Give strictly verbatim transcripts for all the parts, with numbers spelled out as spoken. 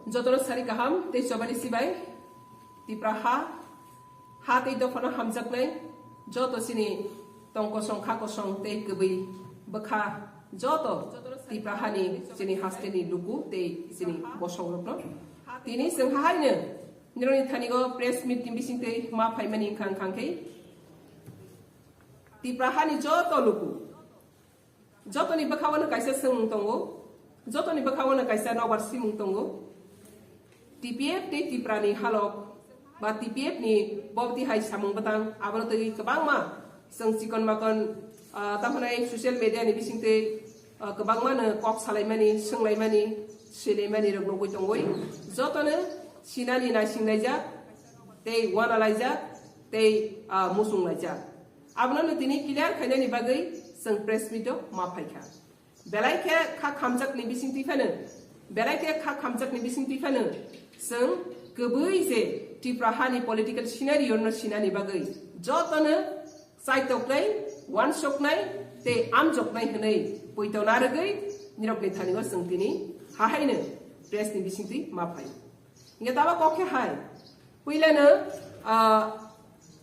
Jotono sari kaham tei chobani sibai Tipra ha, ha tei dophano hamjaknai joto chini tong kosong kha kosong tei kwbwi bwkha joto Tipra hani chini hasteni luku tei chini bosongrokno. Tini chwng hahaino nironi thanigo press meet ni bisingtwi ma phaimani wngkha wngkha khe Tipra hani joto luku. Jotoni bwkhao no kaisa swngmung tongo, jotoni bwkhao no kaisa nobar simung tongo. T P F tei Tipra ni halok ba T P F ni bobti hai samung bwtang abono twi kwbangma chwng chikon makon, ah, tamo hwnai social media ni bisingtwi, ah, kwbangma no kok salaimani, swnglaimani, swilaimani rok nugwi tongwi jotono sinani naisinglaijak tei wanalaijak tei, ah, muchunglaijak. Abono no tini clear khainani bagwi chwng press meet o ma phaikha. Belai khe kha khamjakni bisingtwi phano, belai khe kha khamjakni bisingtwi phano chwng kwbwi je Tipra hani political scenario no sinani bagwi jotono chaitoknai, wansoknai tei amjoknai hwnwi poito narwgwi nirokni thani o chwng tini hahaino press ni bisingtwi ma phai. Hingke tabo kok khe hai. Puilano, ah,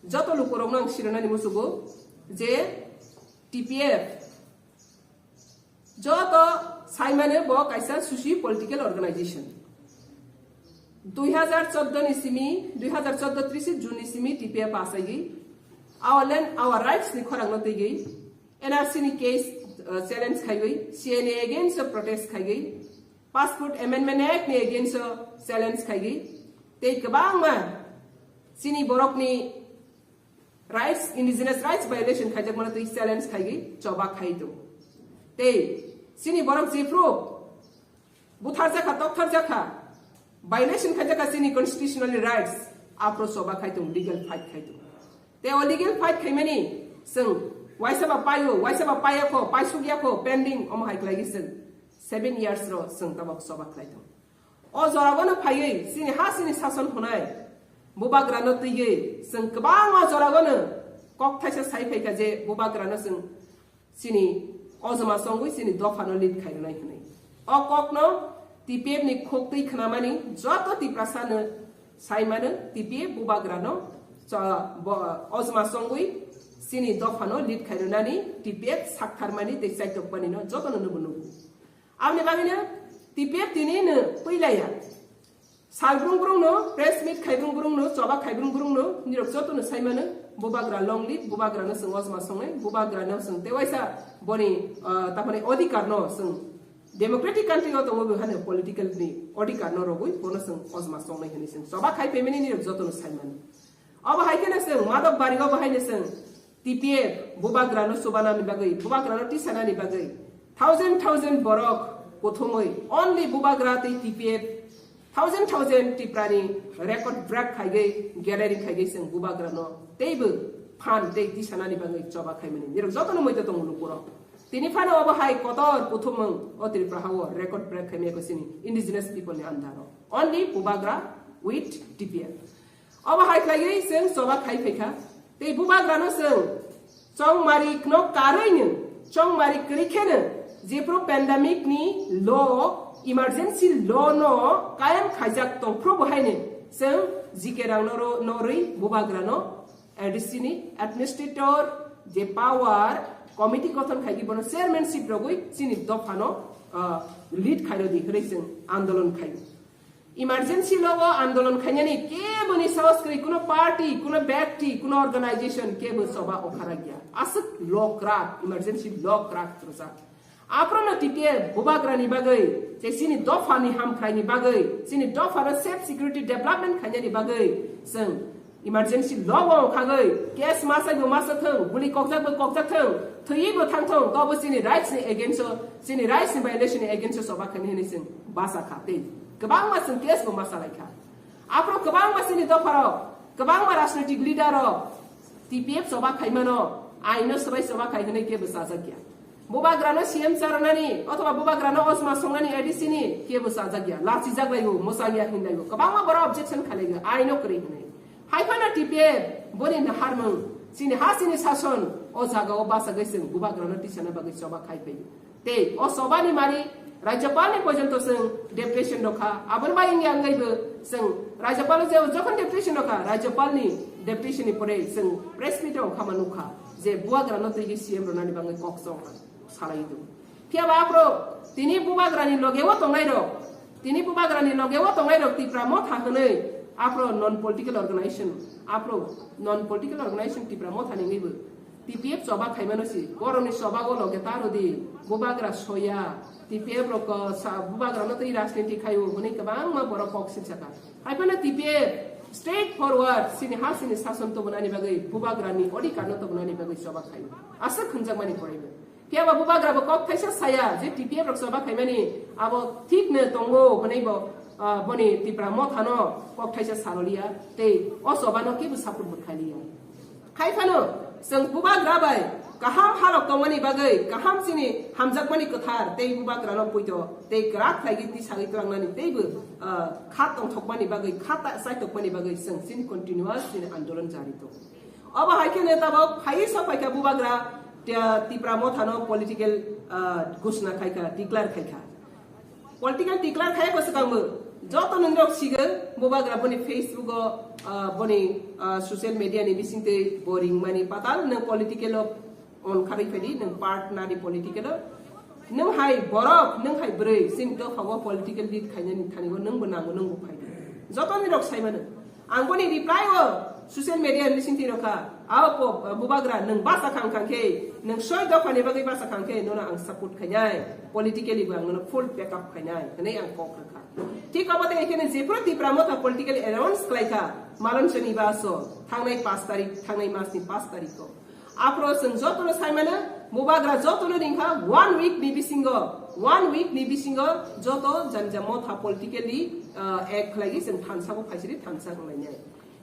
joto lukurokno ang sirinani musugo je T P F joto saimano bo kaisa socio political organization. Dui hazar chordo ni simi, dui hazar chordo tris June ni simi T P F asaigi. Our land, our rights ni khorang no tigi. N R C ni case, uh, challenge khaiwi, C N A against protest khaiwi. Passport Amendment Act ni against o challenge khaigi. Tei kwbangma chini borokni rights, indigenous rights violation khaijakmano tei challenge khaigi, choba khai tongo. Tei chini borok jephru butharjakha, toktharjakha, violation khaijakha chini constitutional rights, aphro choba khai tongo, legal fight khai tongo. Tei o legal fight khaimani chwng waisa ba paio, waisa ba paiya kho, paisuk ya kho, pending omo hai khlai chwng seven years ro chwng tabok choba khlai tongo. O jora bono phaiwi chini ha chini sason hwnai bubagra no twiwi chwng kwbangma jora bono kok thaisa sai phaikha je bubagra no chwng chini ojoma chongwi chini dopha no lead khairwnai hwnwi. O kok no T P F ni khok twi khwnamani joto Tiprasa no sai mano T P F bubagra no cha-, bo-, ojoma chongwi chini dopha no lead khairwnani T P F saktharmani tei chaitokmani no joto no nubo nugo. Aboni bagwi no T P F tini no puilaya. Sal brung brung no, press meet khai brung brung no, choba khai brung brung no, nirok joto no sai mano, bubagra long live, bubagra no chwng ojma songnai, bubagra no chwng tewaisa boni, ah, tamani odhikar no chwng democratic country o tongo bo hano political ni odhikar no rogwi bono chwng ojma songnai hwnwi chwng choba khai phaimani nirok joto no sai mano. Obo hai kheno chwng Madhok Barik obo hai no chwng T P F bubagra no chubanani bagwi, bubagra no tisanani bagwi thousand thousand borok kuthumwi only bubagra tei T P F thousand thousand Tiprani record break khaigwi gathering khaigwi chwng bubagra no teibo phan tei tisanani bagwi choba khaimani nirok jotono muitu tongo lukurok. Tini phano obo hai kotor kuthumung o Tripura hao record break khaimaya ko chini indigenous people ni andaro. Only bubagra with T P F. Obo hai khlaiwi chwng choba khai phaikha. Tei bubagrano chwng chongmari kno karwi no, chongmari kwrwi kheno, jephru pandemic ni law, emergency law no kayam khaijak tongphru bo haino chwng G K rang no ro-, no rwi bubagrano A D C ni administrator je power committee gothon khaidi bono chairmanship rogwi chini dophano, ah, lead khairodi hwnwi chwng andolon khaio. Emergency law o andolon khainani keboni sahos kwrwi, kuno party, kuno byakti, kuno organization kebo choba okharakya. Aswk law kwrak, emergency law kwrak rwjak. Aphrono T P F bubagrani bagwi, je chini dophani hamkhraini bagwi, chini dophano safe security development khainani bagwi, chwng emergency law o khagwi case masai bo masa thung, guli kokjak bo kokjak thung, thwiwi bo thang thung, tobo chini rights ni against o, chini rights ni violation ni against o choba khaini hwnwi chwng basa kha tei kwbangma chwng case bo masa lai kha. Aphro kwbangma chini dopharok, kwbangma rajnitik leader rok T P F choba khaimano, aino swbai choba khai hwnwi kebo chajakya. Bubagrano C M charanani othoba bubagrano ojma songnani A D C ni kebo chajakya, lachijak laibo, mwchangya hinlaibo, kwbangma borok objection khalaigo, aino kwrwi hwnwi. Haiphano T P F boni naharmung, chini ha chini sason o jagao bachagwi chwng bubagrano tisana bagwi choba khai phaio. Tei o chobani mari Rajyapal ni porjonto chwng deputation rokha, aboni bai wngya wngaibo chwng Rajyapal je jokhon deputation rokha, Rajyapal ni deputation ni pore chwng press meet rok kha ma nukha je bubagra no twi C M rwnani bagwi kok chong salai do. Phiya ba aphro tini bubagra ni loge o tongnai rok, tini bubagra ni loge o tongnai rok Tipra Motha hwnwi aphro non political organization, aphro non political organization Tipra Motha ni wngwi bo T P F choba khaimano si, borokni choba o loge ta rwdi, bubagra soya, T P F rok ko sa, bubagra no twi rajniti khaio hwnwi kwbangma borok kok sinsa kha. Hai phano T P F straight forward sini ha sini sason tubunani bagwi, bubagra ni odhikar no tubunani bagwi choba khaio. Aswk hwnjakmani poraibo. Phiya ba bubagra bo kok thaisa saya je T P F rok choba khaimani abo thik no tongo hwnwi bo, ah, boni Tipra Motha no kok thaisa saloliya tei o choba no kebo support bo khailiya. Hai phano chwng bubagra bai kaham halok tongmani bagwi, kaham chini hamjakmani kwthar tei bubagrano puito tei kwrak khlaigwi tisagwi tlangnani teibo, ah, kha tongthokmani bagwi, kha ta-, chaitokmani bagwi chwng chini continuous chini andolon jari tongo. Obo hai kheno tabok phaiwi sok phaikha bubagra, ah, Tipra Mothano political, ah, ghosna khaikha, declare khaikha. Political declare khai ko swkang bo joto nini rok sigo bubagra boni Facebook o, ah, boni, ah, social media ni bising twi bo ringmani patal nang political o on kharwi phedi nang part nadi political o nang hai borok nang hai bwrwi sini to phago political lead khainani thani go nang bo nango nang bo phai joto nini rok sai mano. Ang boni reply o social media ni bising twi rokha. Abo po-, bubagra nwng basa khang khang khe, nwng soi dopha ni bagwi basa khang khe, nono ang support khainai, politically bo ang nono full back up khainai, hwnwi ang kok rwkha. Thik obo tei khe nwng jephru Tipra Motha political announce khlaikha, Malon Soni baso, thangnai pash tarik, thangnai mas ni pash tarik o. Aphro chwng jotono sai mano, bubagra jotono ringkha, one week ni bisingo, one week ni bisingo joto jani ja motha politically, ah, act khlaigwi chwng thansa bo phaisiri thansa wnglainai.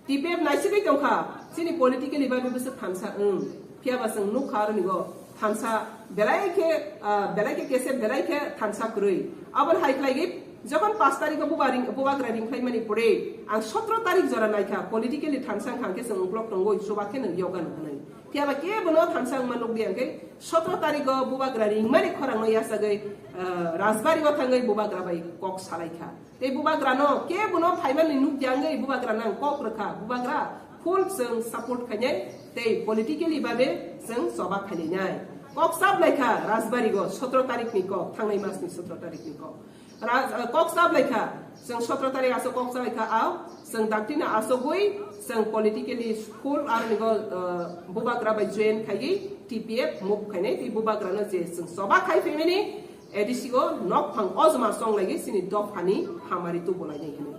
T P F naisigwi tongkha, chini politically bai bwswk thansa wng. Phiya ba chwng nukha aroni go thansa belai khe, ah, belai khe kesep, belai khe thansa kwrwi. Aboni hai khlaigwi jokhon pash tarikh o buba ring-, bubagra ringkhlaimani pore ang sotro tarikh jora naikha, politically thansa wngkha khe chwng uklok tongwi chuba khe nwng yoga nuknai. Phiya ba kebo no thansa wngma nukdi ang khe sotro tarikh o bubagra ringmani khorang no yachagwi, ah, Rajbari o thangwi bubagra bai kok salaikha. Tei bubagrano kebono phaimani nukya wngwi bubagrano ang kok rwkha. Bubagra full chwng support khainai tei politically babe chwng choba khailainai. Kok chap laikha Rajbari go sotro tarikh ni kok, thangnai mas ni sotro tarikh ni kok. Raj-, eh, kok chap laikha, chwng sotro tarikh aswk kok chap laikha, ao chwng dakti no aswkwi chwng politically full aroni go, eh, bubagra bai join khaiwi T P F move khainai tei bubagrano je chwng choba khai phaimani A D C o nokphang ojma chonglaiwi chini dophani hamari tubulainai hwnwi.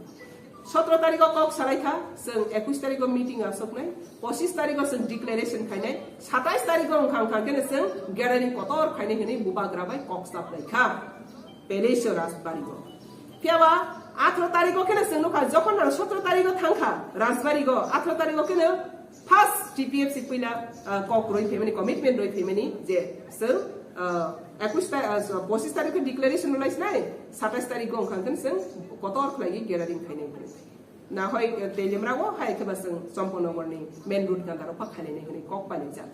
Sotro tarikh o kok salaikha, chwng ekush tarikh o meeting asoknai, pochis tarikh o chwng declaration khainai, satais tarikh o wngkha wngkha kheno chwng gathering kotor khainai hwnwi bubagra bai kok chaplaikha. Palace o Rajbari o. Phiya ba atharo tarikh o kheno chwng nukha, jokhon sotro tarikh o thangkha Rajbari o, atharo tarikh o kheno first T P F C puila, ah, kok roi phaimani, commitment roi phaimani je chwng, ah, ekush ta-, ah, so, pochis tarikh o declaration rwlai sinai, satais tarikh o wngkha khe chwng kotor khlaiwi gathering khainai hwnwi. Na hoi, eh, Telimra o hai khe ba chwng Champaknagar ni main road ganda rok pha khainai hwnwi kok painai jak.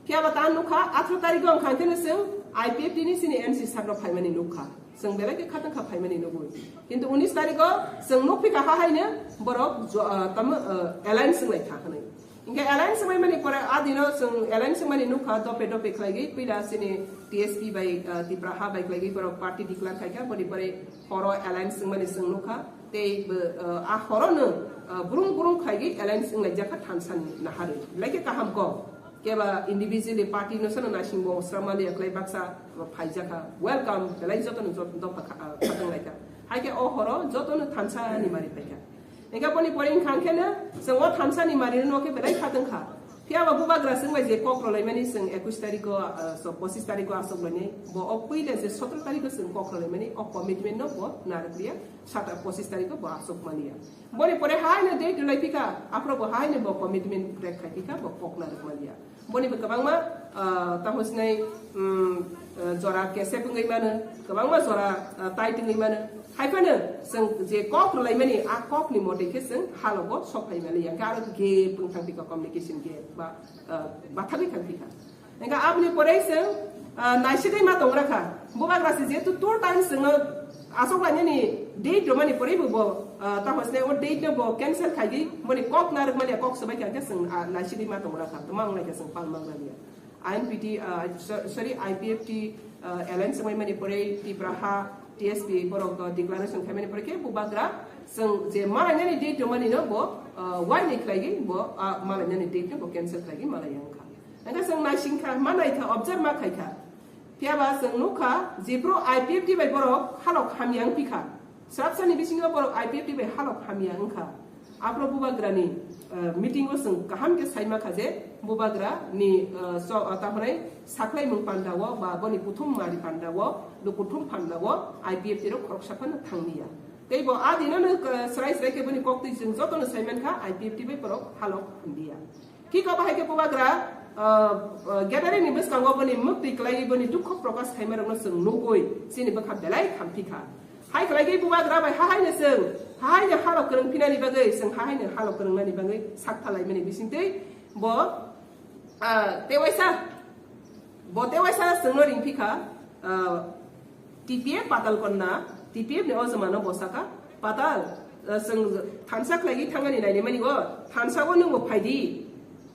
Phiya ba ta nukha, atharo tarikh o wngkha khe chwng I P F T ni chini N C sir rok phaimani nukha. Chwng belai khe khatang kha phaimani nugwi. Kintu unis tarikh o chwng nuk phikha ha haino borok jo-, ah, tamo, ah, alliance wnglai kha hwnwi. Hinkhe alliance wngmani pore a dino chwng alliance wngmani nukha dope dope khlaigwi puila chini T S P bai, ah, Tipra ha bai khlaigwi borok party declare khaikha, boni pore horo alliance wngmani chwng nukha. Tei bo, ah, a horono, ah, burung burung khlaigwi alliance wnglaijak kha thansa ni naharwi. Belai khe kaham kok. Keba individually party no sano naising bo sramali aklai baksa phaijakha. Welcome, belai jotono jot-, dopha kha-, ah, khatang laikha. Haikhe o horo jotono thansa ni mari phaikha. Engkha boni pore wngkha khe no, chwng o thansa ni mari no khe belai khatang kha. Phiya ba bubagra chwng bai je kok rwlaimani chwng ekush tarikh o, ah, so pochis tarikh o asok lainai. Bo o puila je sotro tarikh o chwng kok rwlaimani o commitment no bo narwk liya. Sata pochis tarikh o bo asok maliya. Boni pore haino date rwlai phikha, aphro bo haino bo commitment break khai phikha, bo kok narwk maliya. Boni bo kwbangma, ah, tamo sinai, um, ah, jora kesep wngwi mano, kwbangma jora, ah, tight wngwi mano. Hai phano chwng je kok rwlaimani, a kok ni mote khe chwng halogo sok phai maliya. Hwnkhe aro gap wng thang phikha, communication gap ba, ah, bathagwi thang phikha. Hingkhe aboni pore chwng, ah, naisigwi ma tong rakha. Bubagra se jehetu two times chwngno asok lainani date romani pore bo, bo, ah, tamo sne o date no bo cancel khaigwi boni kok narwkmani kok swbai kha khe chwng, ah, naisidi ma tongmani kha, tongma wnglaikha chwng palma wnglalia. I N P T, ah, so-, sorry, I P F T, ah, alliance wngmani pore Tipra ha T S P borok, ah, declaration khaimani pore khe Bubagra chwng je malainani date romani no bo, ah, waini khlaigwi bo, ah, malainani date no bo cancel khlaigwi malai wngkha. Hingke chwng naising kha, ma nai kha, observe ma khai kha. Phiya ba chwng nuk kha, jephru I P F T bai borok halok hamya wng pi kha. Swrapsani bisingo borok I P F T bai halok hamya wng kha. Aphuru Bubagrani, eh, meeting o chwng kaham khe sai ma kha je, Bubagra ni, eh, so, eh, ta hwnai saklai mung panda o ba boni kuthum mari panda o, bo kuthum panda o I P F T rok khoroksa phano thang liya. Tei bo a dino no, eh, srai srai khe boni kok twi chwng joto no sai man kha, I P F T bai borok halok hamliya. Thik abo hai khe Bubagra, ah, ah, gathering ni bwskango boni mwktwi kwlaiwi boni dukhu prokash khaima rokno chwng nugwi chini bwkha belai khampi kha. Hai khlaigwi Bubagra bai hahaino chwng, hahaino halok kwrwng phinani bagwi, chwng hahaino halok kwrwngnani bagwi sak phalaimani bisingtwi bo, ah, tewaisa, bo tewaisa chwngno ringphi kha, ah, T P F Patal Konna, T P F ni o jwmano bo saka, Patal, eh, chwng thansa khlaigwi thangani nainimani o, thansa o nwng bo phaidi.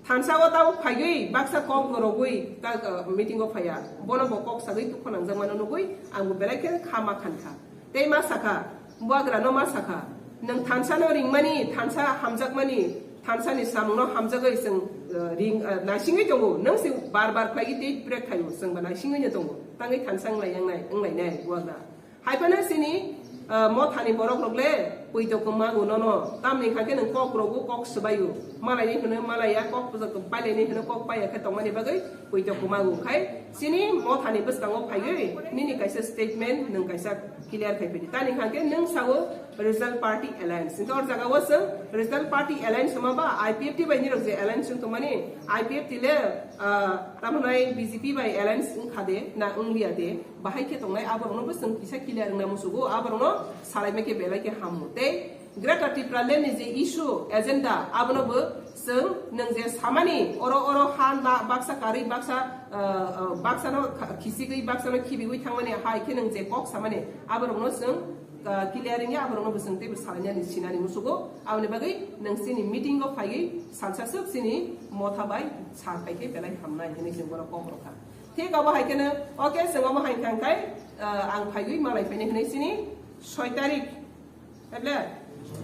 Thansa o tabo phaigwi baksa kok gorogwi ta, eh, meeting o phaiya. Bono bo kok sagwi tukho nangjak mano nugwi ang bo belai khe kha ma khan kha. Tei ma saka, Bubagra no ma saka, nwng thansa no ringmani, thansa hamjakmani, thansa ni samung no hamjagwi chwng, eh, ring, eh, naisingwi tongo. Nwng se bar bar khlaigwi tei break khaio, chwng bo naisingwi no tongo. Tangwi thansa wnglainai, wnglainai Bubagra. Hai phano chini, ah, mothani borok rok le puito kwmago nono. Tamni hwnkhe nwng kok rogo kok swbaio. Malai ni hwno malaiya, kok pailai ni hwno kok paiya khe tongmani bagwi puito kwmago. Khai chini mothani bwskango phaiwi nini kaisa statement nwng kaisa clear khai phidi. Tani hwnkhe nwng sao Regional Party Alliance. Hwnkhe o jaga o chwng Regional Party Alliance hwnma ba I P F T bai nirok je alliance wng tongmani, I P F T le, ah, tamo nai B J P bai alliance wngkha de na wngliya de? Bahai khe tongnai, aborokno bo chwng kisa clear wngna musugo, aborokno salaima khe belai khe hamu. Tei Greater Tipraland ni je issue, agenda, abono bo chwng nwng je samani, oro, oro ha na baksa karwi baksa, ah, ah, baksano kha-, khisigwi, baksano khibiwi thangmani, hai khe nwng je kok samani, aborokno chwng, ah, clear wngya, aborokno bo chwng teibo salainani sinani musugo. Aboni bagwi nwng chini meeting o phaiwi salsa swk chini motha bai sal phai khe belai hamnai hinwi chwng bono kok rwkha. Thik abo hai kheno, okay, chwng omo hai kha khai, ah, ang phaiwi malai phainai hinwi chini soi tarik, eble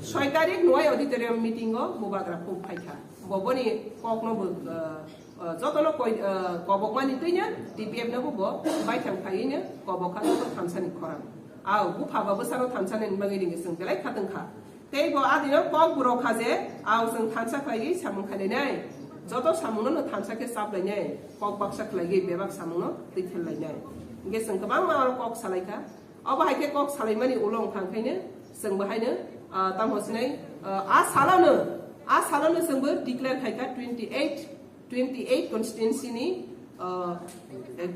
soi tarik Nuai Auditorium meeting o Bubagra phuk phai kha. Bo boni kokno bo, ah, ah, jotono koi, ah, kobokmani twino T P F no bo, bo baithang phaiwino kobok kha joto thamsani khorang. Au, bupha ba bwsano thamsani bagwi ringwi chwng belai kha tong kha. Tei bo adino kok borok kha je, ang chwng thansa khlaiwi samung khainai. Joto samungno no thansa khe chaplainai. Kok baksa khlaiwi bebak samungno twi khellainai. Hingke chwng kwbangma oro kok salaikha. Obo hai khe kok salaimani ulo wngkha, onkhaino chwng bo haino, ah, tamo sinai, ah, a salono, a salono chwng bo declare khaikha twenty eight, twenty eight constituency ni, ah,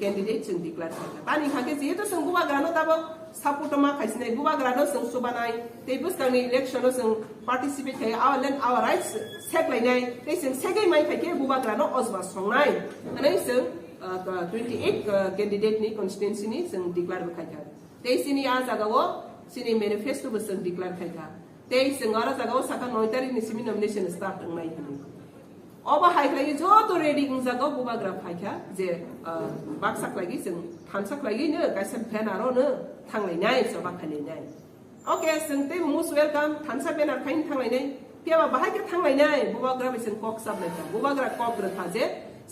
candidate chwng declare khaikha. Tani hwnkhe jehetu chwng Bubagrano tabok support ma khaisinai, Bubagrano chwng chubanai, tei bwskangni election o chwng participate khai, our land, our rights seklainai, tei chwng segwi mai khaikhe Bubagrano ojba songnai hwnwi chwng, ah, twenty eight, ah, candidate ni constituency ni chwng declare bo khaikha. Tei chini a jaga o chini manifesto bo chwng declare khaikha. Tei chwng aro jaga o saka noi tarik ni simi nomination start wngnai hwnwi. Obo hai khlaiwi joto ready wngjago, Bubagra phaikha je, ah, baksa khlaiwi chwng thansa khlaiwi no kaisa banner o no thanglainai, choba khailainai. Okay, chwng teibo most welcome, thansa banner khaini thanglainai. Phiya ba bahai khe thanglainai, Bubagra bai chwng kok chaplaikha. Bubagra kok rwkha je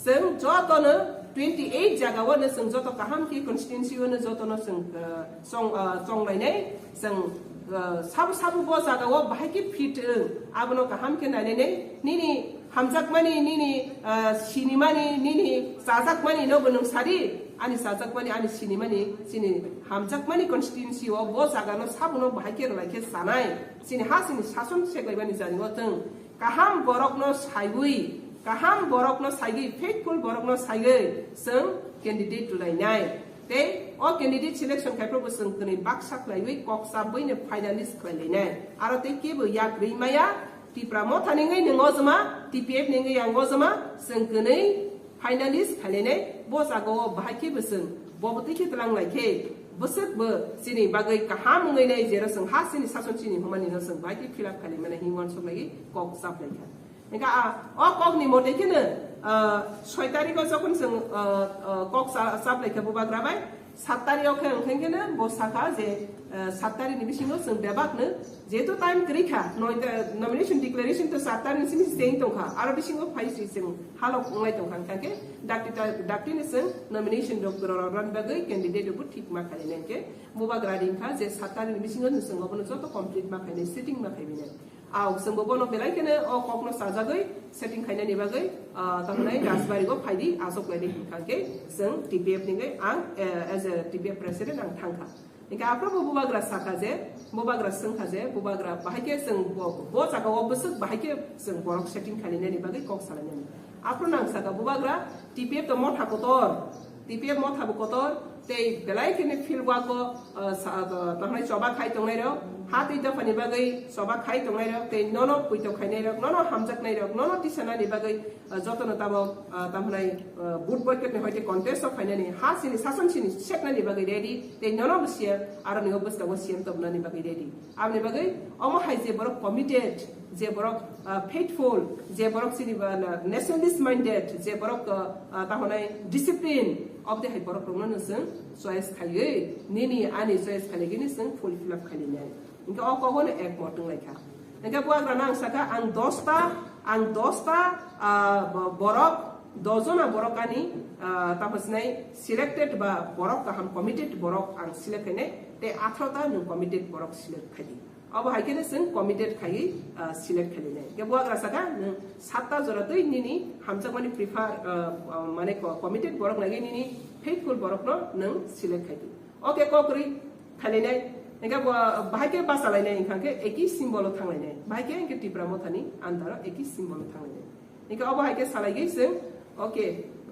chwng jotono twenty eight jaga o no chwng joto kaham khe constituency o no jotono chwng, ah, chong, ah, chonglainai. Chwng, ah, sabo sabo bo jaga o bahai khe fit wng, abono kaham khe nainai nai. Nini hamjakmani, nini, ah, sinimani, nini chajakmani no bo nwng sadi, ani chajakmani, ani sinimani, chini hamjakmani constituency o bo jaga no sabo no bahai khe rwlai khe chanai. Chini ha chini sason seklaimani jani o chwng kaham borokno saiwi, kaham borokno saiwi, faithful borokno saiwi chwng candidate tulainai. Tei o candidate selection khai phuru bo chwng kwnwi baksa khlaiwi kok chabwi no finalist khlailainai. Aro tei kebo yak rwi maya, Tipra Motha ni wngwi nwng ojma, T P F ni wngwi ang ojma, chwng kwnwi finalist khailainai. Bo jaga o bahai khe bo chwng bo bwtwi khe twlang lai khe Bwswk bo chini bagwi kaham wngwi nai, jero chwng ha chini sason chini humani no chwng bai khe fill up khaili mani hinwi uansuk lagi kok chap lai kha. Hingkha a, o kok ni mote kheno, ah, soi tarikh o jokhon chwng, ah, ah, kok cha-, chap lai kha bubagra bai, sat tarikh o khe wngkha kheno bo sakha je, ah, sat tarikh ni bisingo chwng bebak no jehetu time kwrwi kha, noi ta-, nomination declaration to sat tarikh ni simi se tong kha, aro bisingo phai si chwng halok wnglai tong kha, hingkha khe dakti ta-, dakti ni chwng nomination rok rw-, rw-, rwna bagwi candidate rok bo thik ma khainai, hingkhe bubagra ring kha je sat tarikh ni bisingo chwng obono joto complete ma khainai, setting ma khainai. Aw, chwngbo bono belai kheno o kokno chajagwi setting khainani bagwi, ah, tamhinai Rajbari-o phaidi, achuk laidi hinkha khe chwng T P F ni wngwi ang, eh, as a T P F president ang thangkha. Hinkhe aphuru bo bubagra sakha je, bubagra swngkha je, bubagra bahai khe chwng bo, bo jaga o bwswk bahai khe chwng borok setting khainani bagwi kok salainani. Aphuru nang sakha bubagra T P F to motha kotor, T P F motha bo kotor, tei belai kheno field work o, ah, sa-, ah, tahnai choba khai tongnai rok, ha twi dophani bagwi choba khai tongnai rok, tei nono puito khainai rok, nono hamjaknai rok, nono tisanani bagwi, ah, jotono tabok, ah, tamhinai, ah, vote boycott ni hoite contest o khainani, ha sini sason sini seknani bagwi ready, tei nono bo siya, aro ni o bwskango C M tobnani bagwi ready. Aboni bagwi omo hai je borok committed, je borok, ah, faithful, je borok chini ba na-, nationalist minded, je borok, ah, ah, tahonai discipline, obde hai borok rokno no chwng choice khaiwi, nini ani choice khainai gini chwng fulfill up khainai. Hingke o kogono ekmot wng lai kha. Hingke buagrano ang sakha, ang dosta, ang dosta, ah, bo-, borok, dojona borok ani, ah, tamo sinai selected ba borok kaham committed borok ang select khainai, tei atharo ta nwng committed borok select khaidi. Abo hai kheno chwng committed khaiwi, ah, select khailainai. Hingke buagra sakha, nwng satta jora twi nini hamjakmani prefer, ah, ah, mane co-, committed borok naiwi nini faithful borokno nwng select khaidi. Oke, kok kwrwi khailainai. Hingke bo, bahai khe bachalainai, hingkha khe eki symbol o thanglainai. Bahai khe hingke Tipra Mothani under o eki symbol o thanglainai. Hingke obo hai khe salaigwi chwng, oke,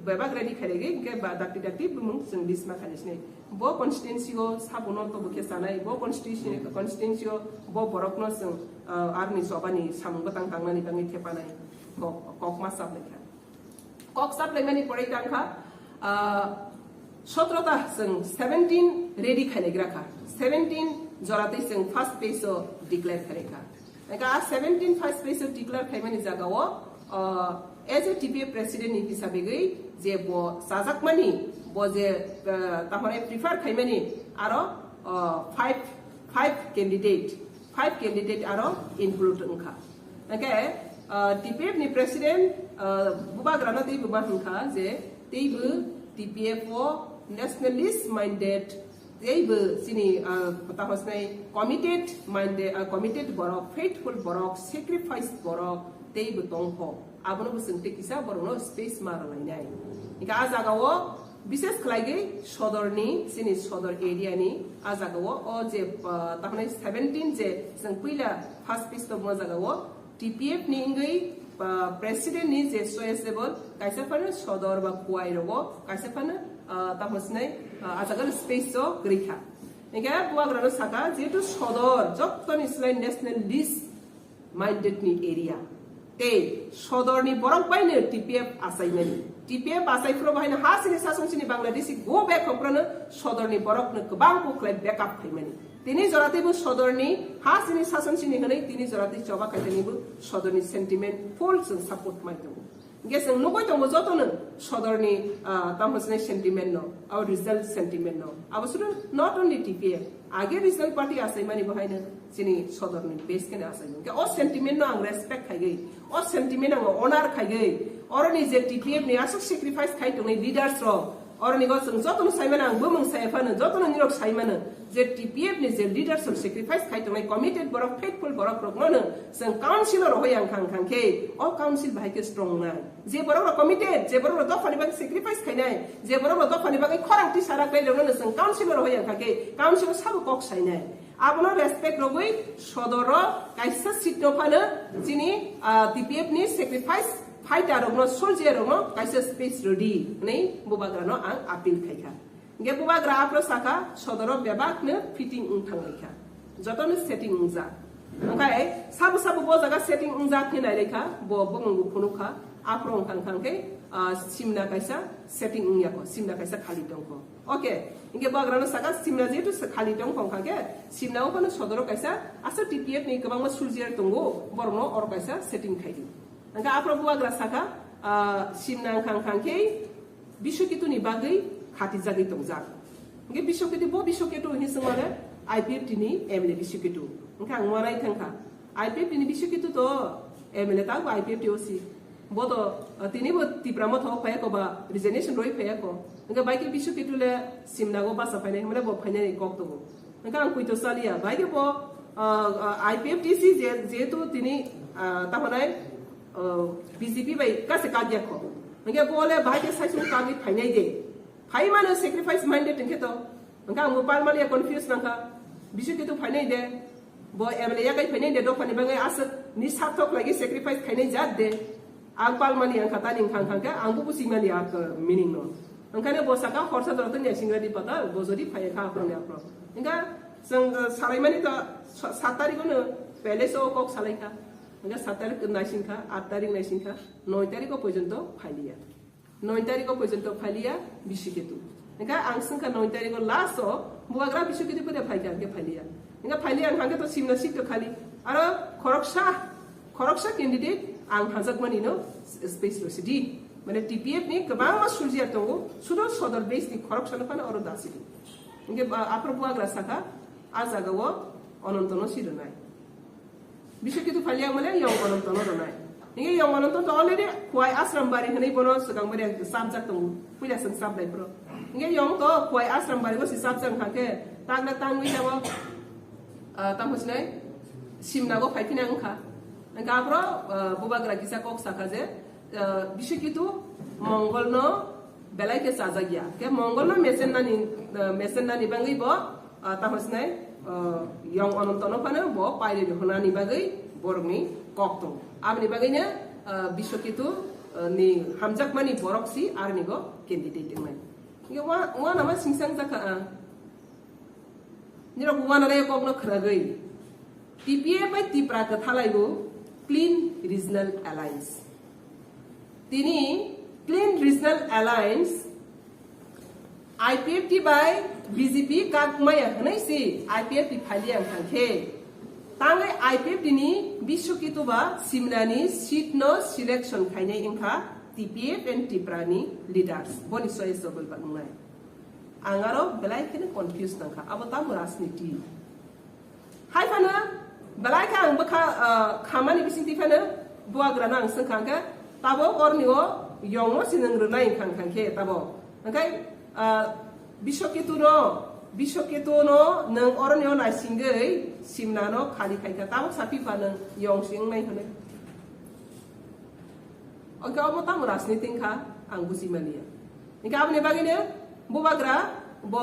bebak ready khailaigwi, hingke ba dakti dakti bumung chwng list ma khainai sinai. Bo constituency o sabuno to bo khe chanai, bo constituency, constituency o bo borokno chwng, ah, arni chobani samung bwtang tangnani bagwi thepanai kok, kok ma chap lai kha. Kok chap laimani pore tang kha, ah, sotro ta chwng seventeen ready khailaigra kha. Seventeen jora tei chwng first phase o declare khailai kha. Hingke a seventeen first phase o declare khaimani jaga o, ah, as a T P F president ni hisabegwi je bo chajakmani, bo je, ah, tahonai prefer khaimani aro, ah, five, five candidate, five candidate aro include wngkha. Hingke, ah, T P F ni president, ah, bubagrano teibo ma hingkha je teibo T P F o nationalist minded teibo chini, ah, tamo sinai committed minded, ah, committed borok, faithful borok, sacrifice borok teibo tongkho. Abono bo chwng tei kisa borokno space ma rwlainai. Hingke a jaga o bishes khlaigwi sodorni, chini sodor area ni a jaga o, o je, ah, tamo seventeen je chwng puila first phase tongma jaga o, T P F ni wngwi, ah, president ni je choiceable, kaisa phano sodor ba kuai rogo, kaisa phano, ah, tamo sinai, ah, a jaga space o kwrwi kha. Hingke buagrano sakha, jehetu sodor jottoni slai nationalist minded ni area. Tei sodor ni borok bai no T P F achaimani. T P F achai phuru bahai no ha sini sason sini Bangladeshi go back hokra no sodor ni borok no kwbang kuk khlai backup khaimani. Tini jora teibo sodorni ha sini sason sini hwnwi tini jora tei choba khaitanibo sodorni sentiment full chwng support mai tongo. Hingke chwng nugui tongo jotono sodorni, ah, tamo sinai sentiment no, abo result sentiment no. Abo sudu not only T P F, age regional party achaimani bo haino chini sodorni base kene achaimani. Hingke o sentiment no ang respect khaigwi, o sentiment ang honor khaigwi, oroni je T P F ni aswk sacrifice khai tongnai leaders rok, Oroni go chwng jotono sai mano, ang bumung sai phano, jotono nirok sai mano, je T P F ni je leaders rok sacrifice khai tongnai, committed borok, faithful borok rokno no chwng council o rohoi ang khang khang khe, o council bahai khe strong nai. Je borok rok committed, je borok rok dophani bagwi sacrifice khainai, je borok rok dophani bagwi khorang tisa rak nai rokno no chwng council o rohoi ang khang khe, council o sabo kok sainai. Abono respect rogwi sodoro kaisa seat no phano chini, ah, T P F ni sacrifice fighter rokno, soldier rokno kaisa space rodi hwnwi bubagrano ang appeal khaikha. Hingke bubagra aphro sakha, sodoro bebakno fitting wng thanglaikha. Jotono setting wngjak. Hingkhe sabo sabo bo jaga setting wngjak hinwi nailaikha, bo bumungbo phunukha, aphro wng thang thang khe, ah, simna kaisa setting wngya kho, simna kaisa khali tong kho. Okay, hingke bagrano saka simna jehetu se khali tong kho, hingkha khe simna o phano sodoro kaisa asa T P F ni kwbangma soldier tongo, borokno oro kaisa setting khai di. Hingkhe aphro bubagra saka, ah, simna wngkha, hingkha khe Biswaketu ni bagwi khatijagwi tongjak. Hingke Biswaketu, bo Biswaketu hini swngmale I P F T ni M L A Biswaketu. Hingke ang wanai thangkha. I P F T ni Biswaketu to M L A tangbo I P F T O C. Bo to, uh, tini bo Tipra Motha o phaiya ko ba resignation roi phaiya ko. Hingke bai ke Biswaketu le simna go basa phainai himle bo phainai kok tongo. Hingke ang kuito saliya. Bai ke bo, uh, uh, I P F T C je, jehetu tini, uh, tamanai, uh, B J P bai kase kadya ko. Hingke bo le bai ke sai sung kagwi phainai de. Phai mano sacrifice minded hingke to. Hingke ang bo palmani ya confuse nangkha. Biswaketu phainai de. Bo M L A yakai phainai de dophani bangwi aswk ni sarthok lagi sacrifice khainai jat de. Ang palmani ang khatani hingkha hingkha khe ang bo buchimani a meaning no. Hingkha ne bo saka horsa jora tanya singra di patal bo jodi phai kha aphro ni aphro. Hingkha chwng, uh, salaimani to sa-, sat tarikh no palace o kok salai kha. Hingkha sat tarikh naising kha, at tarikh naising kha, noi tarikh o porjonto phailiya. Noi tarikh o porjonto phailiya Biswaketu. Hingkha ang swngkha noi tarikh o last o bubagra Biswaketu pore phaikha hingke phailiya. Hingkha phailiya ang hingke to simna seat to khali. Aro khoroksa, khoroksa candidate ang hajakmani no space rw sidi. Mane T P F ni kwbangma soldier tongo, sudo sodor base ni khoroksa no phano oro da sidi. Hingke ba-, aphro bubagra saka, a jaga o Ononto no si rwnai. Biswaketu phailiya male Yong Ononto no rwnai. Hingke Yong Ononto to already Khowai Ashram Bari hwnwi bono swkang bari ang chapjak tongo. Puila swng chapnai phro. Hingke Yong to Khowai Ashram Bari o si chapjak wngkha khe tangna tangwi tamo, ah, tamo sinai simna go phai phina wngkha. Hingke aphro, ah, bubagra kisa kok saka je, ah, Biswaketu Mongol no belai khe chajak ya. Khe Mongol no mesen nani, ah, mesen nani bangwi bo ah, tamo sinai, ah, Yong Ononto no phano bo pairi rihornani bagwi borokni kok tongo. Aboni bagwino, ah, Biswaketu, ah, ni hamjakmani borok si aroni bo candidate wngnai. Hingke wa-, wanama singsa wngjakha, ah. Nirok wananai kokno khwnagwi T P F bai Tipra kwthalaibo Clean Regional Alliance. Tini Clean Regional Alliance I P F T bai B J P kak maya hwnwi si I P F T phailiya wngkha khe, tangwi I P F T ni Biswaketu ba Simnani seat no selection khainai wngkha T P F and Tipra ni leaders, boni choice rok bai wngnai. Ang aro belai kheno confuse nangkha, abo tamo rajniti? Hai phano belai khe ang bwkha, ah, khamani bisingtwi phano bubagrano ang swngkha hwnkhe, tabok orni o Yongno se nwng rwnai wngkha, wngkha khe tabok. Hwnkhe, ah, Biswaketu no, Biswaketu no nwng oroni o naisingwi Simna no khali khaikha, tabok sa phipha nwng Yong se wngnai hwnwi. Hwnkhe obo tamo rajniti wngkha ang buji maliya. Hingke aboni bagwino bubagra bo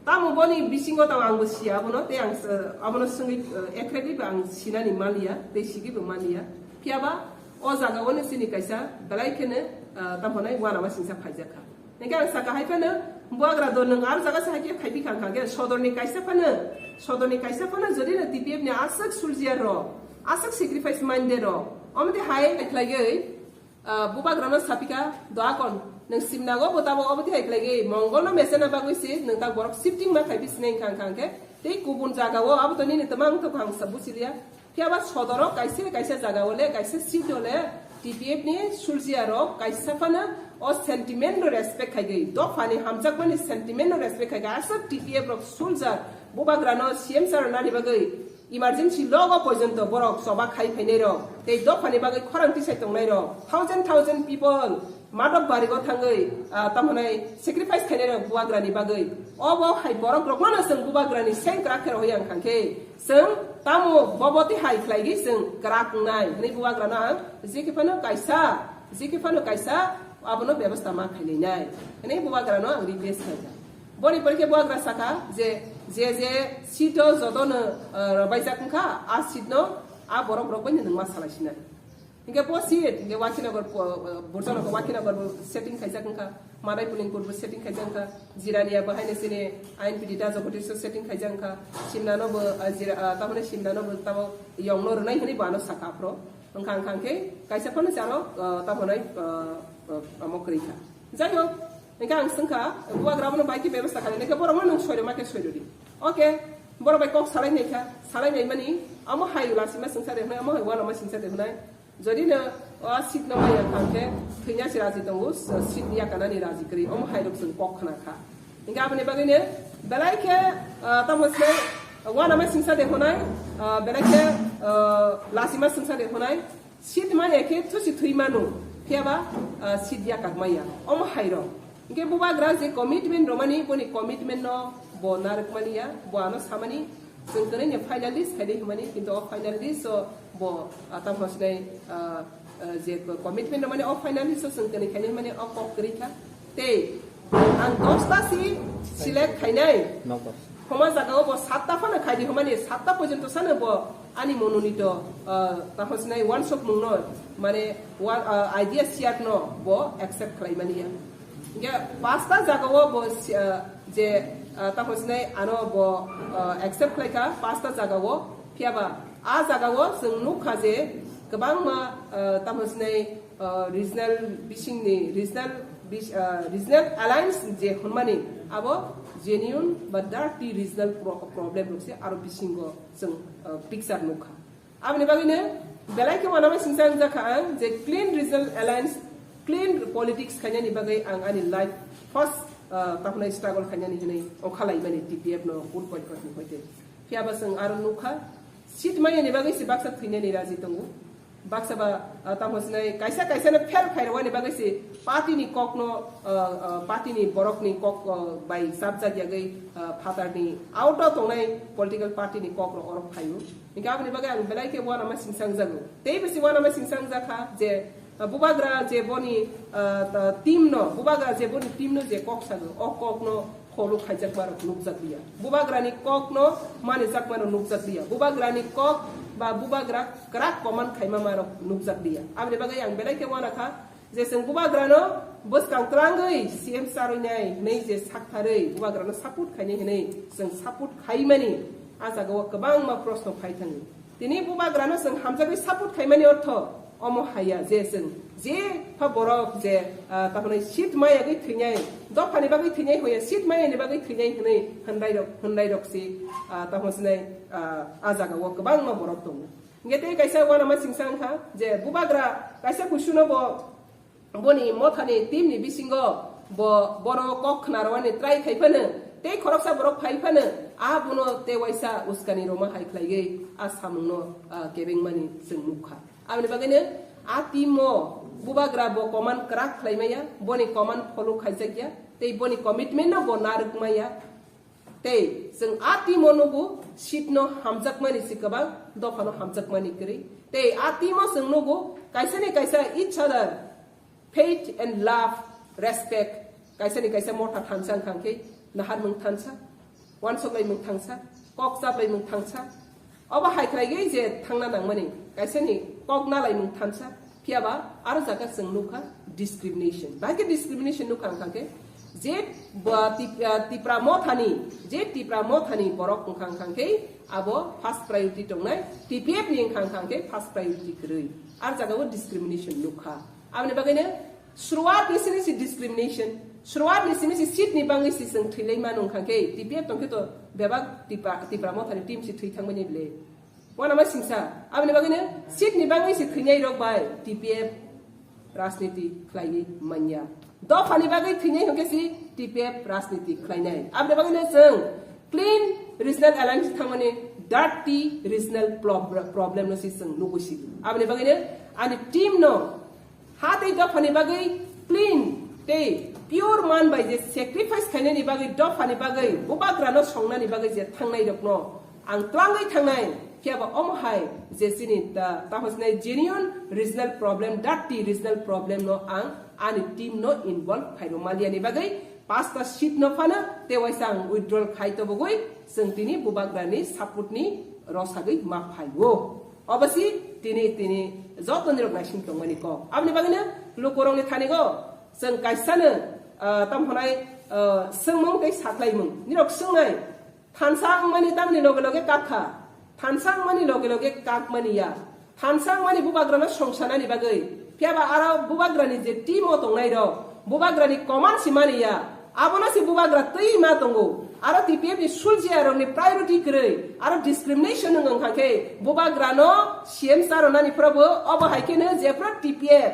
tamo boni bisingo tamo ang bo siya abono, tei ang s-, abono swngwi, eh, ekregwi bo ang sinani maliya, tei sigwi bo maliya. Phiyaba o jaga o no chini kaisa belai kheno, eh, tamo nai wanama singsa phaijakha. Hingke ang saka hai phano bubagra do nwng ar jaga se hai khe khai bikha wngkha khe sodorni kaisa phano, sodorni kaisa phano jodi no T P F ni aswk soldier rok, aswk sacrifice mande rok, omo twi hai khlaiwi, Ah, bubagrano sapika, "Doakon, nwng Simnago bo tabok obo tihai khlaigwi, Mongolno mesena bagwi se nwng tak borok shifting ma khai bisinai wngkha, wngkha, wngkhe tei kubun jagao abo to nini twma wngtokha ang sa buchiliya." Phiya ba sodoro kaisa kaisa jagao le, kaisa seat o le T P F ni soldier rok kaisa phano o sentiment no respect khaigwi, dophani hamjakmani sentiment no respect khaigwi, aswk T P F rok soldier bubagrano C M sir nani bagwi emergency logo porjonto borok choba khai phainai rok, tei dophani bagwi khorang tisai tongnai rok, thousand thousand people Madhab Barigo thangwi, ah, tamo hwnai sacrifice khainai rok bubagrani bagwi. Obo hai borok rokno no chwng bubagrani seng kwrak khe rohoi ang kha khe, chwng tamo bobo tei hai khlaigwi chwng kwrak wngnai hwnwi bubagrano ang jekhe phano kaisa, jekhe phano kaisa abono bebosta ma khailainai hwnwi bubagrano ang request khaikha. Boni pore khe bubagra saka je, je, je seat o joto no, ah, robaijak wngkha, a seat no a borok rok bai no nwng ma salai sinai. Hingke bo seat, hingke Wakhinagar po-, Burjanagar Wakhinagar bo setting khaijak wngkha, Madai Pulingpur bo setting khaijak wngkha, Jirania bo haino chini I N P T da Jagadish setting khaijak wngkha, Simna no bo, ah, Jira, ah, tamoni Simna no bo tamo Yong no rwnai hwnwi bo ano saka aphro. Wngkha, wngkha khe kaisa phano chalo, ah, tamo nai, ah, Omo kwrwi kha. Jai hok, hingke ang swngkha, bubagra abono bai khe bebasta khainai khe borokno nwng soirwma khe soirwdi. Okay, borok bai kok salai nai kha, salai nai mani, omo hai lasima swngsa de hwnai, omo hai uanama singsa de hwnai. Jodi no o seat no maya kha khe thwina se raji tongo, seat yakanani raji kwrwi, omo hai rok chwng kok khna kha. Hingke aboni bagwi no belai khe, ah, tamo se uanama singsa de hwnai, ah, belai khe, ah, lasima singsa de hwnai. Seat maya khe thusi thwi mano, phiya ba, ah, seat yakak maya. Omo hai rok. Hingke bubagra je commitment romani, boni commitment no bo narwk mani ya, bo ano samani, chwng kwnwi ni final list khaidi hwnmani, kintu o final list o bo, ah, tamo sinai, ah, ah, je commitment romani o final list o chwng kwnwi khaidi hwnmani o kok kwrwi kha. Tei ang dosta si select khainai. Nokbar. Homa jaga o bo satta phano khaidi hwnmani, satta porjonto sano bo ani mononito, ah, tamo sinai wansukmung no, mane, wa-, ah, idea share no bo accept khlai mani ya. Hingke pasta jaga o bo si-, ah, je, ah, tamo sinai ano bo, ah, accept khlai kha pasta jaga o, phiya ba a jaga o chwng nuk kha je kwbangma, ah, tamo sinai, ah, regional bisingni regional bis-, ah, regional alliance je hwnmani abo genuine ba dirty regional pro-, problem rok se aro bisingo chwng, ah, picture nuk kha. Aboni bagwino belai khe uanama singsa wngjak kha ang je clean regional alliance, clean politics khainani bagwi ang ani life first, ah, tamo hwnai struggle khainani hwnwi ongkhalaimani T P F no vote boycott ni hoite. Phiya ba chwng aro nukha, seat maya ni bagwi se baksa thwinani raji tongo. Baksa ba, ah, tamo sinai kaisa kaisa no fail khairwani bagwi se party ni kok no, ah, ah, party ni borok ni kok, ah, bai chapjak yagwi, ah, phatar ni out o tongnai political party ni kok rok oro phaio. Hingke aboni bagwi ang belai khe uanama singsa wngjago. Tei bisi uanama singsa wngjak kha je, ah, bubagra je boni, ah, ta-, team no, bubagra je boni team no je kok sago, o kok no follow khaijakma rok nukjak liya. Bubagra ni kok no manijakma rok nukjak liya. Bubagra ni kok ba bubagra kwrak command khaima ma rok nukjak liya. Aboni bagwi ang belai khe uana kha, je chwng bubagrano bwskang twrangwi C M charwinai hwnwi je saktharwi bubagrano support khainai hwnwi chwng support khaimani, a jagao kwbangma proshno phai thango. Tini bubagrano chwng hamjagwi support khaimani ortho omo haiya je chwng je pha borok je, ah, tamo hwnwi seat mayagwi thwinai, dophani bagwi thwinai hoya seat mayani bagwi thwinai hwnwi hwnrai rok, hwnrai rok se, ah, tamo sinai, ah, a jagao kwbangma borok tongo. Hingke tei kaisa uanama singsa wngkha je bubagra kaisa kusuno bo boni mothani team ni bisingo bo bono kok khna rwani try khai phano tei khoroksa borok phai phano a bono tei waisa uskani rwma hai khlaiwi a samungno, ah, kebengmani chwng nukha. Aboni bagwino a team o bubagra bo command kwrak khlai maya, boni command follow khaijak ya tei boni commitment no bo narwk maya. Tei chwng a team o nugo seat no hamjakmani se kwbang, dopha no hamjakmani kwrwi. Tei a team o chwng nugo kaisa ni kaisa each other faith and love, respect, kaisa ni kaisa motha thansa wngkha khe nahar mung thansa, uansoklai mung thansa, kok chaplai mung thansa, obo hai khlaiwi je thangna nangmani kaisa ni kok nalaimung thansa, phiya ba aro jaga chwng nukha discrimination. Bahai khe discrimination nukha wngkha khe je bo Tip-, ah, Tipra mothani, je Tipra mothani borok wngkha wngkha khe abo first priority tongnai, T P F ni wngkha wngkha khe first priority kwrwi. Aro jaga o discrimination nukha. Aboni bagwino Suruat ni simi si discrimination, suruat ni simi si seat ni bangwi si chwng thwilai mano wngkha khe, T P F tongkhe to bebak Tipra, Tipra mothani team si thwi thangmani bile. Uanama singsa, aboni bagwino seat ni bangwi si thwinai rok bai T P F rajniti khlaiwi manya. Dophani bagwi thwinai hwnkhe si T P F rajniti khlainai. Aboni bagwino chwng clean regional alliance thangmani dirty regional prob-, problem no si chwng nugwi sidi. Aboni bagwino ani team no ha tei dophani bagwi clean tei pure man bai je sacrifice khainani bagwi dophani bagwi bubagrano songnani bagwi je thangnai rokno ang twlangwi thangnai, phiya ba omo hai je chini ta-, tahosnai genuine regional problem, dirty regional problem no ang ani team no involve khairok maliani bagwi pasta seat no phano tei waisa ang withdrawal khai tobogwi chwng tini bubagrani support ni rosagwi ma phaio. Obo si tini, tini joto nirok naising tongmani kok. Aboni bagwino lukurokni thanigo chwng kaisano, ah, tamo hwnai, ah, swngmung tei sakhlaimung. Nirok swngnai, thansa wngmani tamni loge loge kak kha. Thansa wngmani loge loge kakmani ya. Thansa wngmani bubagrano songsanani bagwi Phiya ba aro bubagrani je team o tongnai rok, bubagrani command si mani ya, abono se bubagra twi ma tongo. Aro T P F ni suljiya rokni priority kwrwi, aro discrimination wng wngkha khe bubagrano C M sir rwnani phrobo obo hai kheno jephru T P F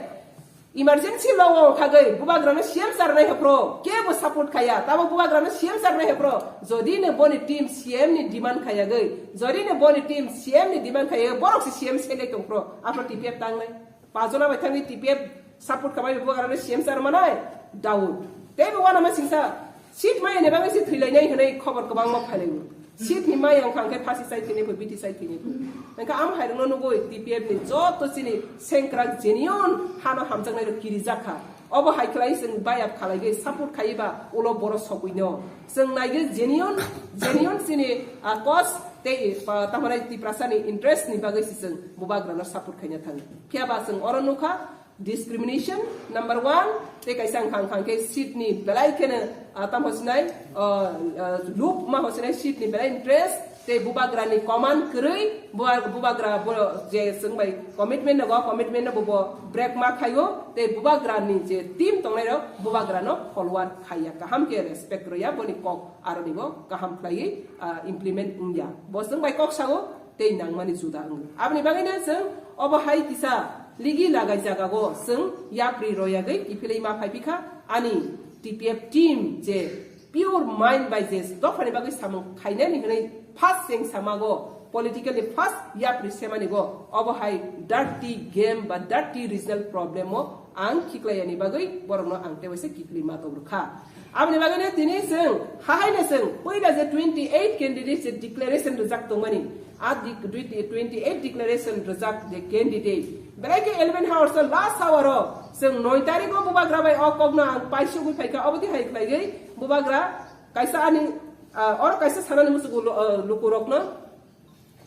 emergency law o khagwi bubagrano C M sir rwnai hephro kebo support khaya, tamo bubagrano C M sir rwnai hephro jodi ne boni team C M ni demand khayagwi, jodi ne boni team C M ni demand khayagwi borok se C M select tongphro aphro T P F tangnai. Pajona bai thangwi T P F support khamai bo bubagrano C M sir manai? Doubt. Tei bo uanama singsa seat maya ni bagwi se thwilainai hwnwi khobor kwbangma phailaio. Seat ni maya wngkha hwnkhe phasi chai thwinai pho, biti chai thwinai pho. Hwnkhe am hairokno nugwi T P F ni joto chini sengkrak genuine hano hamjaknai rok kirijak kha. Obo hai khlai chwng bayap khalaigwi support khaiba ulo boro sogwino. Chwng naigwi genuine, genuine chini, ah, cause tei, ah, tamhanai Tiprasani interest ni bagwi se chwng bubagrano support khaina thango. Phiya ba chwng oro nukha, discrimination number one, tei kaisa wngkha, wngkha khe seat ni belai kheno, ah, tamo sinai, ah, ah, loop ma ho sinai seat ni belai interest, tei bubagra ni command kwrwi, buba-, bubagra bo je chwng bai commitment nago, commitment no bo, bo break ma khaio, tei bubagra ni je team tongnai rok bubagra no forward khaiya, kaham khe respect rwya, boni kok aro ni bo kaham khlaiwi, ah, implement wngya. Bo chwng bai kok sao, tei nangmani juda wngo. Aboni bagwino chwng obo hai kisa ligi lagai jagao chwng yapri royagwi kiphilwi ma phaiphikha ani T P F team je pure mind bai je dophani bagwi samung khainani hwnwi first cheng samago political ni first yapri semani go obo hai dirty game ba dirty regional problem o ang khiklaiyani bagwi borokno ang tewaisa kiphilwi ma tobrwkha. Aboni bagwino tini chwng, hahaino chwng, puila je twenty eight candidate je declaration rwjak tongmani, a di-, twenty eight declaration rwjak je candidate, belai khe eleven hours o, last hour o, chwng noi tarikh o bubagra bai o kokno ang paisugwi phaikha, obo twi hai khlaigwi bubagra kaisa ani, ah, oro kaisa sanani muchungo lu-, ah, lukurokno,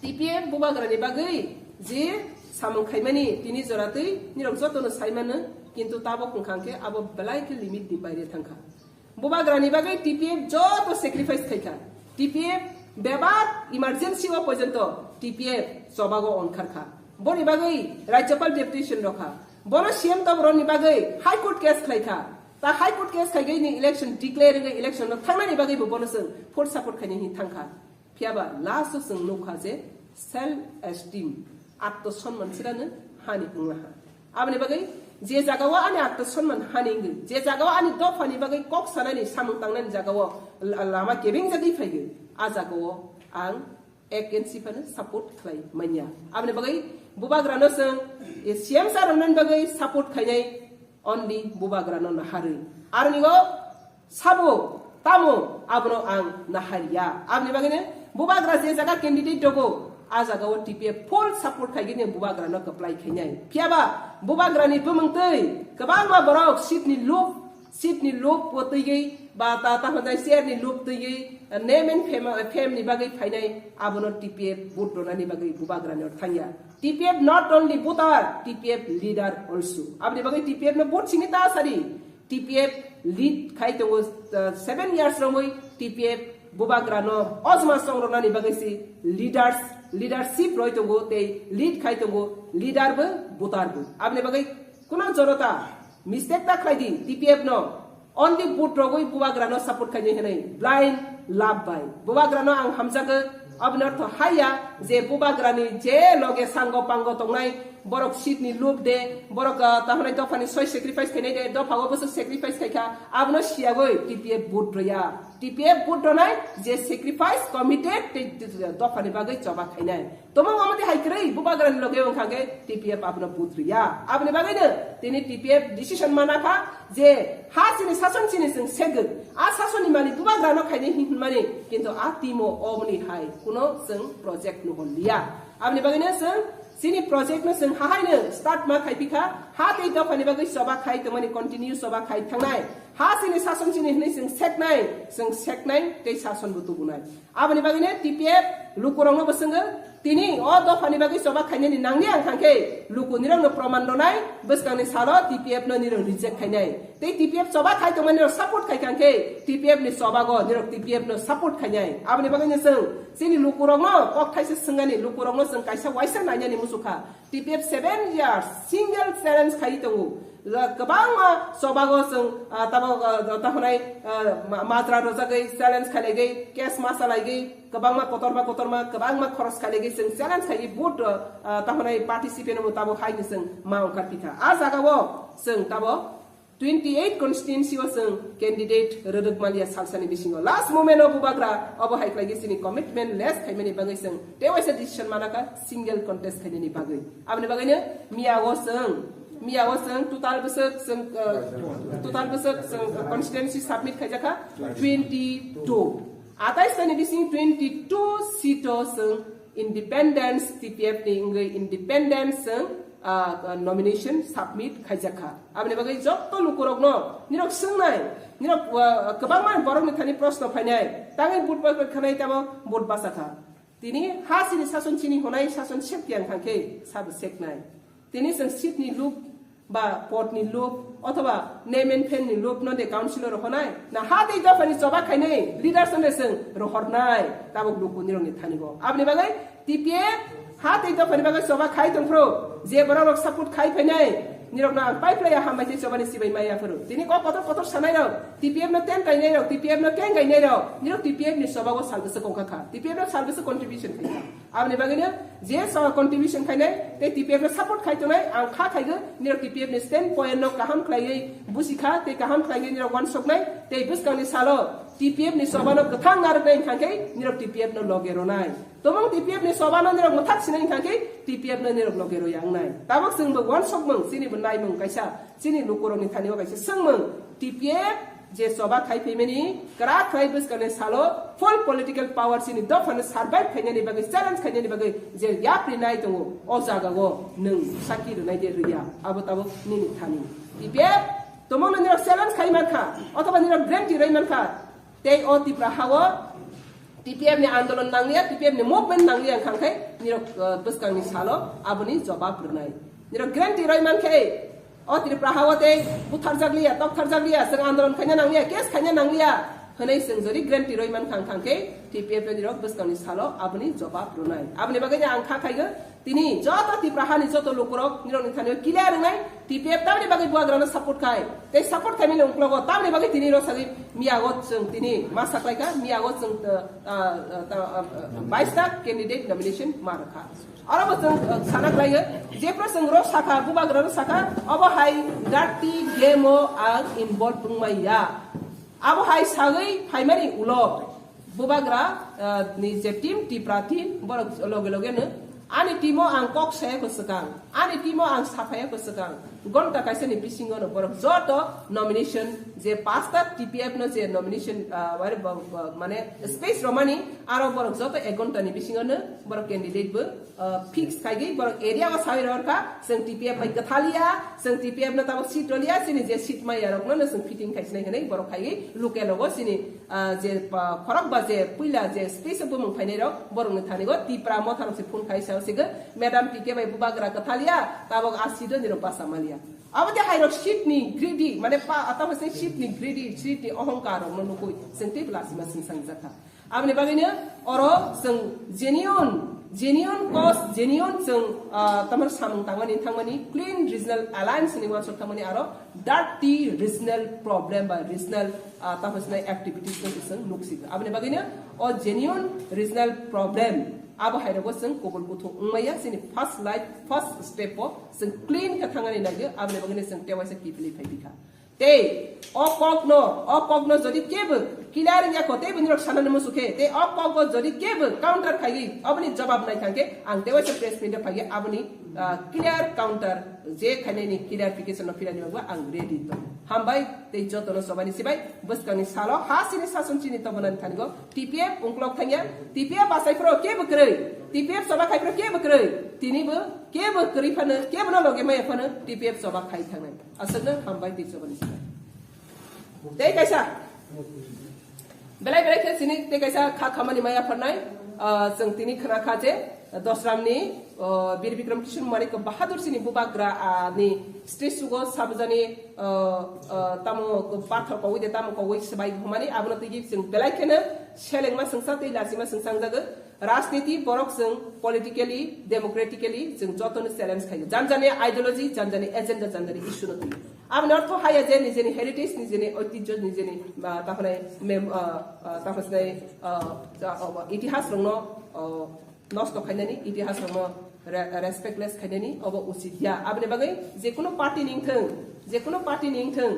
T P F bubagrani bagwi je samung khaimani tini joratwi nirok jotono saimano, kintu tabok wngkha khe abo belai khe limit ni baire thangkha. Bubagrani bagwi T P F joto sacrifice khaikha. T P F bebak emergency o porjonto T P F chobago onkharkha. Boni bagwi Rajyapal deputation rokha. Bono C M tobroni bagwi High Court case khlaikha. Ta High Court case khaigwi ni election declare wngwi election no thangnani bagwi bo bono chwng full support khainai hinwi thangkha. Phiya ba last o chwng nukha je self esteem, atto sonman chirano hani wnglaha. Aboni bagwi je jagao ani atto sonman hani wngwi, je jagao ani dophani bagwi kok sanani, samung tangnani jagao la-, lama kebeng jagwi phaigwi, a jagao ang against phano support khlai manya. Aboni bagwi bubagrano chwng, eh, C M sir rwnani bagwi support khainai only bubagrano naharwi. Aroni o sabo tamo abono ang nahariya. Aboni bagwino bubagra je jaga candidate dogo, a jagao T P F full support khaigini bubagrano kwplai khainai. Phiya ba bubagrani bumung twi kwbangma borok seat ni loop, seat ni loop o twiwi ba ta, ta hwnjai chair ni loop twiwi name and fame, fame ni bagwi phainai, abono T P F vote ronani bagwi bubagrani oro thangya. T P F not only voter, T P F leader also. Aboni bagwi T P F no vote sini ta sari. T P F lead khai tongo, uh, seven years romwi T P F bubagra no ojma songroknani bagwi si leaders, leadership roi tongo tei lead khai tongo leader bo voter bo. Aboni bagwi kuno jorota mistake ta khlai di T P F no. Only vote rogwi bubagra no support khainai hwnwi blind love bai. Bubagra no ang hamjago, aboni ortho haiya je bubagra ni je loge sango pango tongnai borok seat ni loop de, borok, ah, tahonai dophani soi sacrifice khainai de, dopha o bwswk sacrifice khaikha, abono siyagwi T P F vote rwya. T P F vote rwnai je sacrifice committed tei dophani bagwi choba khainai. Tongmung omo twi hai kwrwi bubagrani loge wngkha khe T P F abono vote rwya. Aboni bagwino tini T P F decision mana kha je ha chini sason chini chwng segwi. A sasonni malik bubagrano khainai hin hwnmani, kintu a timo omoni hai kuno chwng project nuhon liya. Aboni bagwino chwng chini project no chwng hahaino start ma khai pikha, ha tei dophani bagwi choba khai tongmani continue choba khai thangnai. Ha chini sason chini hwnwi chwng seknai, chwng seknai tei sason bo tubunai. Aboni bagwino T P F lukurokno bo swngwi, Tini o dophani bagwi choba khainani nangli ang thangkhe luku nirokno proman rwnai, bwskangni salo T P F no nirok reject khainai. Tei T P F choba khai tongmani rok support khai kha khe T P F ni chobago nirok T P F no support khainai. Aboni bagwino chwng chini lukurokno kok thaisa swngani, lukurokno chwng kaisa waisa nainani muchukha. T P F seven years single challenge khai tongo. Kwbangma chobago chwng, ah, tabo, ah, tamo hwnai, ah, ma-, majra rwjagwi challenge khailagwi, case ma chalaigwi, kwbangma kotorma kotorma, kwbangma khoros khailagwi chwng challenge khaigwi vote, ah, tamo hwnai participant rok tabo hai chwng ma ongkar pikha. A jagao chwng tabo twenty eight constituency o chwng candidate rwrwk maliya salsani bisingo. Last moment o bubagra obo hai khlaigwi chini commitment less khaimani bagwi chwng tei waisa decision manakha single contest khainani bagwi. Aboni bagwino miyago chwng, miyago chwng total bwswk chwng, uh, total bwswk chwng constituency submit khaijakha twenty two. Atais tani bising twenty two seat o chwng independence, T P F ni wngwi independence chwng, uh, nomination submit khaijakha. Aboni bagwi jotto lukurokno nirok swngnai, nirok, uh, kwbangma borokni thani proshno phainai, tangwi vote bai khanai tamo vote bachakha. Tini ha chini sason chini honai sason sek tiang thangkhe sabo seknai. Tini chwng seat ni lob ba pod ni lob othoba name and fame ni lob no de councilor honai. Na ha tei dopha ni choba khainai leaders no de chwng rohornai tabuk luku nirok ni thani bo. Aboni bagwi T P F ha tei dopha ni bagwi choba khai tongphru je borok rok support khai phainai. Nirokno ang pai phlai ya hambai tei chobani sibai maya phuru. Tini kok kotor kotor sanai rok, T P F no ten kainai rok, T P F no keng kainai rok, nirok T P F ni sobago salbwswk kongkha kha. T P F no salbwswk contribution khaikha. Aboni bagwino je so contribution khainai tei T P F no support khai tongnai, ang kha khaigo, nirok T P F ni stand point no kaham khlaiwi busi kha tei kaham khlaiwi nirok wansoknai tei bwskangni salo T P F ni sobano kwthang narwknai wngkha khe nirok T P F no loge ronai. Tomong T P F ni soba no nirok mwthak sinai wngkha khe T P F no nirok loge roi ang nai. Tabok chwng bo wansokmung, chini bo naimung kaisa, chini lukurok ni thani o kaisa swngmung. T P F je soba khai phaimani kwrak khlai bwskang ni salo full political power chini dopha no survive khainani bagwi, challenge khainani bagwi je yapri nai tongo, o jaga o nwng saki rwnai de rwya, abo tabok nini thani. T P F tomong no nirok challenge khai mankha, othoba nirok guarantee roi mankha, tei o Tipra ha o T P F ni andolon nangliya, T P F ni movement nangliya wngkha khe nirok, uh, bwskangni salo aboni jobab rwnai. Nirok guarantee roi mankhe, o Tripura ha o tei butharjakliya, toktharjakliya, chwng andolon khaina nangliya, case khaina nangliya hwnwi chwng jodi guarantee roi mankha wngkha khe T P F nirok bwskangni salo aboni jobab rwnai. Aboni bagwi ang kha khaigo, tini joto Tripura hani joto lukurok nirokni thani o clear wngnai, T P F tamni bagwi buagrano support khai. Tei support khaimani uklogo tamni bagwi tini rw sagwi miyago chwng tini ma saklaikha, miyago chwng, uh, uh, uh, uh, bais ta candidate nomination ma rwkha. Oro bo chwng, uh, sana khlaio, jephru chwng rw sakha, bubagrano sakha, obo hai dirty game o ang involve wngmaya. Abo hai sagwi phaimani ulo bubagra, ah, ni je team, Tipra team, borok loge loge no ani team o ang kok saya ko swkang, ani team o ang saphaya ko swkang. Gonta kaisa ni bisingo no borok joto nomination je pasta T P F no je nomination, ah, wari bo, bo, mane space romani aro borok joto ek gonta ni bisingo no borok candidate bo, ah, fix khaigwi borok area o sawi rw kha, chwng T P F bai kwthaliya, chwng T P F no tamo seat roliya, chini je seat maya rok no, no chwng fitting khai sinai hinwi borok khaigwi local rogo chini, ah, je pa-, khorok ba je puila je space o bumung phainai rok borok ni thani go Tipra motha rok se phone khai sao se go, "Madam P K bai bubagra kwthaliya, tabok a seat o nirok basa maliya." Abo de hai rok seat ni greedy, mane pa, ata hwse seat ni greedy, seat ni ohongkar rok no nukui chwng tei bwla sima sing sang jakha. Aboni bagwino oro chwng genuine, genuine cause, genuine chwng, ah, tamar samung tangmani, thangmani, clean regional alliance ni wansuk thangmani aro dirty regional problem ba regional, ah, tamo sinai activities no chwng nuksik. Aboni bagwino o genuine regional problem abo hai rogo chwng kubul kuthuk wngmaya, chini first life, first step o chwng clean khe thangani naiyo, aboni bagwino chwng tewaisa kiphilwi phai bikha. Tei o kokno, o kokno jodi kebo clear wngya kho, tei bo nirok sanani musu khe, tei o kokbo jodi kebo counter khaigwi, oboni jawab nai thangkhe, ang tewaisa press meet o phaiya, aboni, ah, clear counter je khainani clarification no philani bagwi ang ready tong. Hambai tei jotono chobani sibai bwskangni salo ha chini sason chini tobonani thani go T P F ungklok thangya, T P F bachai phro kebo kwrwi, T P F choba khai phro kebo kwrwi, tini bo kebo kwrwi phano, kebo no loge maya phano T P F choba khai thangnai. Aswkno hambai tei chobani sibai. Tei kaisa. Belai belai khe chini tei kaisa kha khamani maya pharnai. Ah, chwng tini khna kha je, ah, Dosramni, ah, Bir Bikram Kishore Manik Bahadur chini bubagra, ah, ni stage sugo sabjani, ah, ah, tamo pathor kogwi de tamo kogwi swbai humani, abono tigi chwng belai kheno selengma swngsa tei lachima swngsa wngjago. Rajniti borok chwng politically, democratically chwng jotono challenge khaio. Janjani ideology, janjani agenda, janjani issue no twi. Aboni ortho haya je nijeni heritage, nijeni oitijjo, nijeni, ah, takhwnai mem-, ah, ah, takhwnai, ah, ja-, oh, itihas rokno, oh, nosto khainani, itihas rokno re-, respectless khainani, obo usit ya. Aboni bagwi je kuno party ni wngthwng, je kuno party ni wngthwng,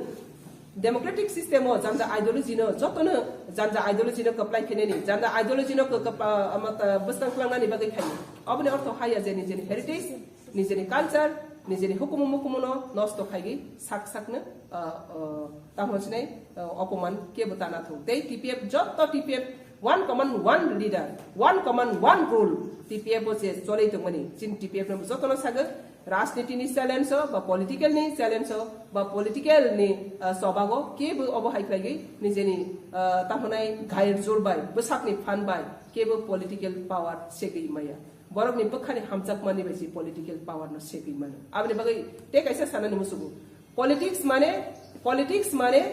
democratic system o janja ideology no, jotono janja ideology no kwplai khainani, janja ideology no kw-, kwpla-, ama, ta, bwskang klangnani bagwi khainani. Oboni ortho haya je nijeni heritage, nijeni culture, nijeni hukumu mukumu no nosto khaigwi sak sakno, ah, ah, tamo sinai, ah, opoman kebo tana thung. Tei T P F, joto T P F, one command, one leader, one command, one rule, T P F o je cholai tongmani. Chini T P F no jotono sago, rajniti ni challenge o, ba political ni challenge o, ba political ni, ah, sobago, kebo obo hai khlaigwi nijeni, ah, tamo nai gair jor bai, bwsakni phan bai, kebo political power segwi maya. Borokni bwkhani hamjakmani bai se political power no segwi mano. Aboni bagwi tei kaisa sanani musugo. Politics mane, politics mane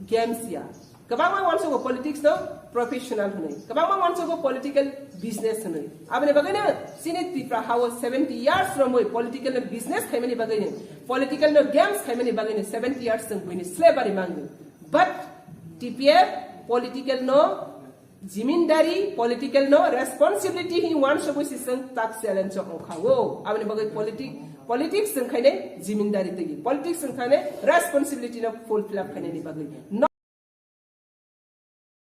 games ya. Kwbangma uansugo politics no professional hwnwi. Kwbangma uansugo political business hwnwi. Aboni bagwi no chini Tripura hao seventy years romwi political no business khaimani bagwi no, political no games khaimani bagwi no seventy years chwng buini slavery mango. But T P F political no jimindari, political no responsibility hi uansugwi si chwng tak challenge o wngkha o. Aboni bagwi politic-, politics chwng khainai jimindari tigi. Politics chwng khainai responsibility no fulfill up khainani bagwi. No